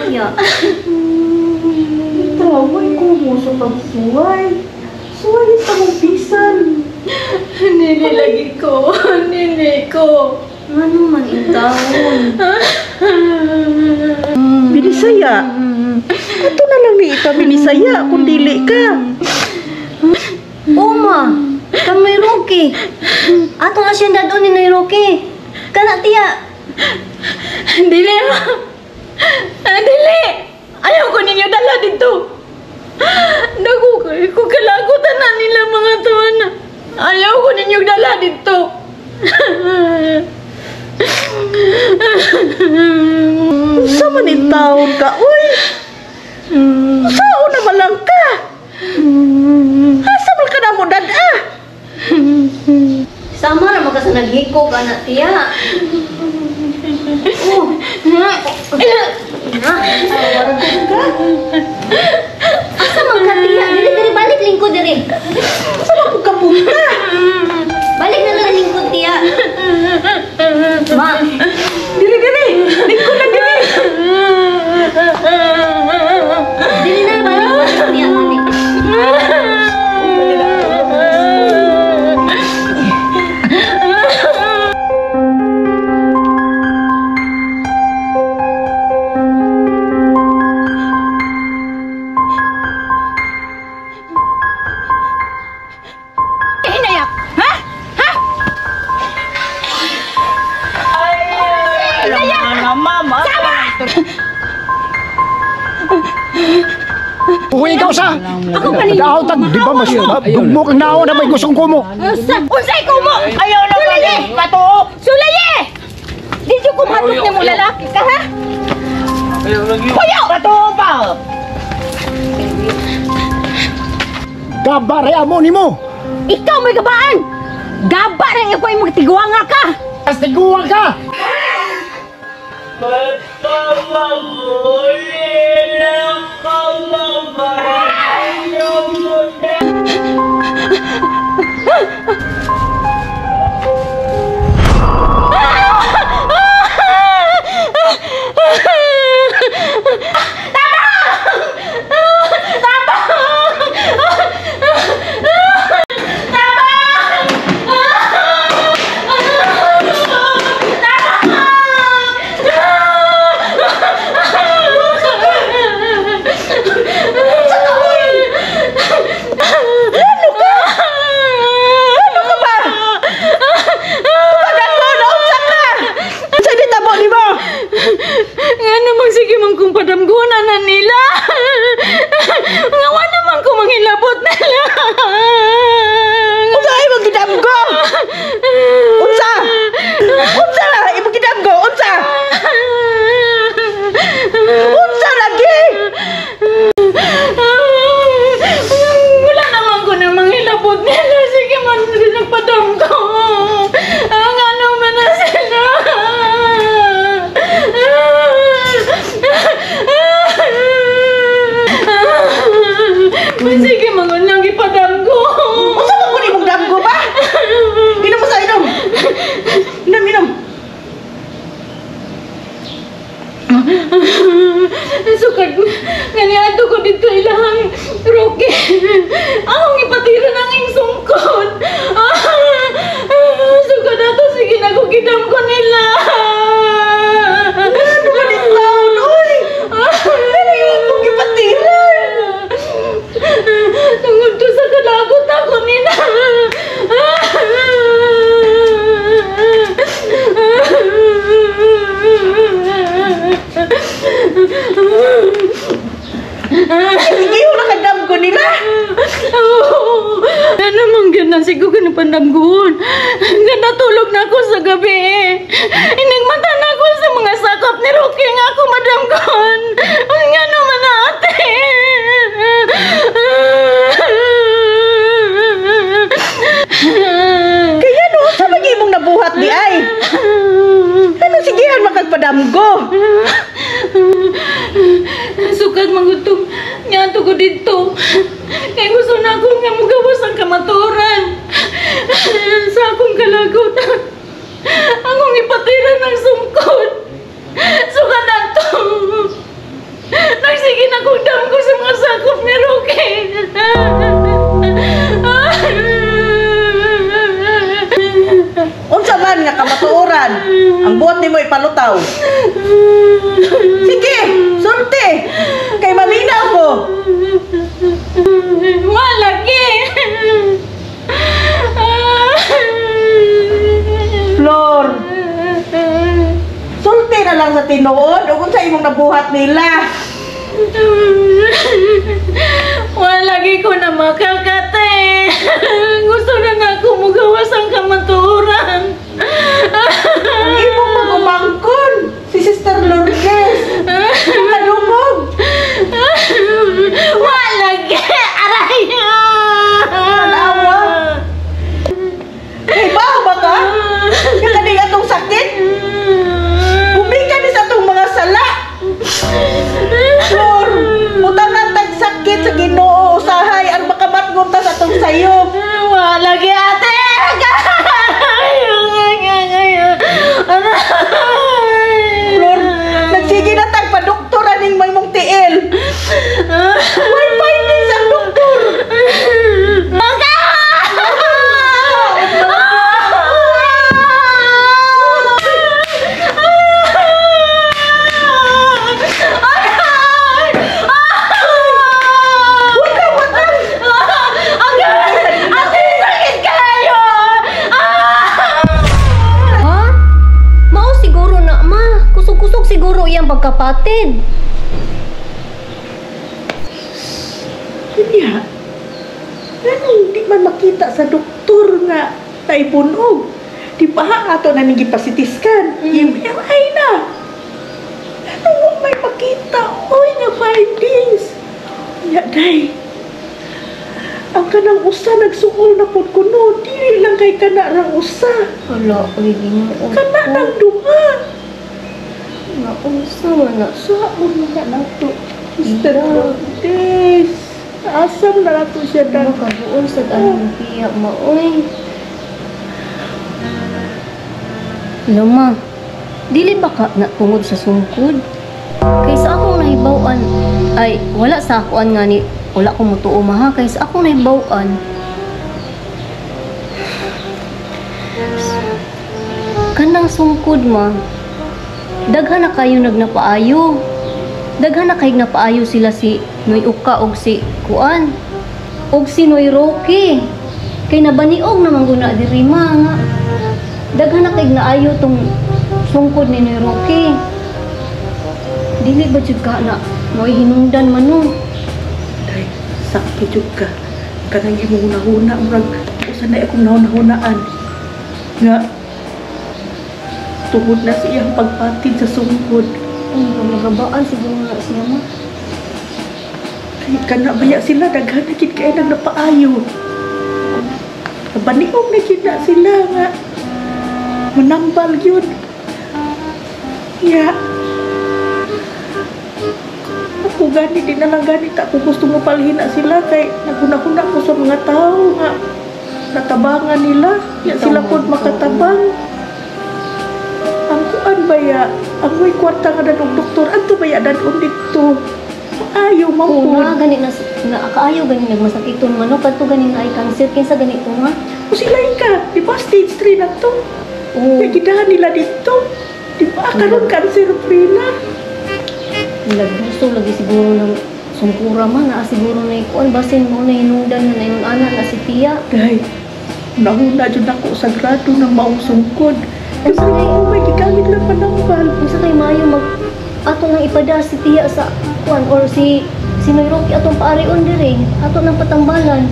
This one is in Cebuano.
tiya. Taway ko mo sa pagsuway. Suway sa mong bisan. Nili lagi ko. Nili ko. Ano man intawon? Binisaya. Ato na lang ni ita binisaya kung dili ka. Oma, kamay Rocky. Ato na siyang dadon ni Noy Rocky. Kana tiya. Dili. Dili. Ayaw ko ninyo dala dito. Naku, ko kalagutan na nila mga tawana. Ayaw ko ninyo dala dito. Unsa man intawon ka, uy? Unsaon naman lang ka? Asa man ka na mo dad-a? Sama ra man ka sa naghikog ana tiya. Oh. Na. Asa man ka tiya? Dili diri balik lingkod diri. Asa man ka punta? Balik na lang lingkod tiya. Ma. Dili diri. Lingkod na diri. Dili na balik balik tiya dili. Uy, ikaw sa! Daw tag, di ba mas dugmok ang naon na may gustong kumo? Unsay kumo? Ayaw na mali! Patuok! Sulaye! Di jud ko matok nimo lalaki ka, ha? Kuya! Patuok pa! Gaba rin amo nimo! Ikaw may gabaan! Gaba rin ikaw ay magtiguanga ka! Mas tiguang ka! Sukad nganiadto ko dito ilahang Rocky. Akong ipatira ng iyong sungkod. Sukad ato sige na ko gidam ko nila. Ano ba ni taon, oy? Ano yung akong ipatira? Tungod to sa kalagot ako nila. Sige, wala ka damgo nila. Oo. Ano mang ganan? Siguro ka na pandamgoon. Ganatulog na ako sa gabi. Inigmata na ako sa mga sakop ni Rocky nga ako madamgoon. Nga naman na ate. Kaya no, sa mag-imong nabuhat di ay. Ano sigihan makagpadamgo? Sukad mangutom niadto ko dito. Kay gusto na ako nga mugawas ang kamaturan. Sa akong kalagot. Akong ipatira ng sungkod. Sukad ato. Nagsige na kong damgo sa mga sakop ni Rocky. Unsa man nga kamatuoran ang buot nimo ipalutaw? Sige, sulti. Kay maminaw ko. Malaki! Flor, sulti na lang sa tinuod ug unsa imong nabuhat nila. Wala ko na makakate. Gusto na nga ako mugawas ang kamatuoran. Ang imong magumangkon, si Sister Lourdes. Kadungog. Wala Aray! Tanawa. Iba ba ka? Nga kaning atong sakit? Gumikan ni sa atong mga sala. Flor, mutangan tag sakit sa Ginoo usahay ang makamatngon ta sa atong sayop. Wala ate! Flor, nagsige na tag padoktor aning may mong tiil. May findings ang doktor. Huwag ka matang. Ate, sakit kayo! Ha? Mao siguro na, ma. Kusog-kusog siguro iyang pagkapatid. Kanya, ganun di man makita sa doktor nga naibunog. Di ba ato na ning gipasitiskan? MRI na. Ano wa may makita? Oy, nga findings. Ya, day. Ang kanang usa nagsuol na pod kuno, dili lang kay kana rang usa. Hala, oy, Ginoo. Kana nang duha. Naunsa man na. Saon na nato? Sister Lourdes. Asam na nato siya Ano dan. kabuon sa anong biya maoy. Luma, dili ba ka na tungod sa sungkod? Kay sa akong nahibaw-an, ay wala sa akuan nga ni, wala ko mutuo maha, kay sa akong nahibaw-an, kanang sungkod ma, daghan na kayo nagnapaayo. Daghan na kay napaayo sila si Noy Uka og si Kuan og si Noy Roque. Kay nabaniog naman guna diri ma nga. Daghan na kay naayo tong sungkod ni Noy Roque. Dili ba jud ka na mo'y hinungdan man no? Day, sakto jud ka. Kanang imong hunahuna, murag usa na akong nahunahunaan. Nga tungod na sa iyang pagpatid sa sungkod. Ay, magabaan siguro na siya ma. Kay kana baya sila daghan na gid kay nang napaayo. Nabaniog na gid na sila nga manambal yun. Ya. Ako gani, di na lang gani ta ako gusto mo palhin na sila kay naghuna-huna ko sa mga tao nga natabangan nila. Ya sila pod makatabang. Ang kuan ba ya? Ang may kwarta nga danog doktor, anto ba ya dadon dito? Ayaw Oo man nga, pod. gani na, na kaayo gani nagmasakiton man no, kadto gani na ay cancer kinsa gani to nga. O sila ka, di ba stage 3 na to? Oo. Kaya gidahan nila dito. Di ba karon cancer free na? Naggusto lagi siguro ng sungkura man, naa siguro na ikuan basin mo na hinungdan na ingon ana na si Tia. Day, nahuna dyan ako sa grado ng maong sungkod. Kasi oh, may gigamit lang panambal. Unsa kay maayo mag ato nang ipada si Tia sa kuan or si si Noy Roque atong paarion dire, ato nang patambalan.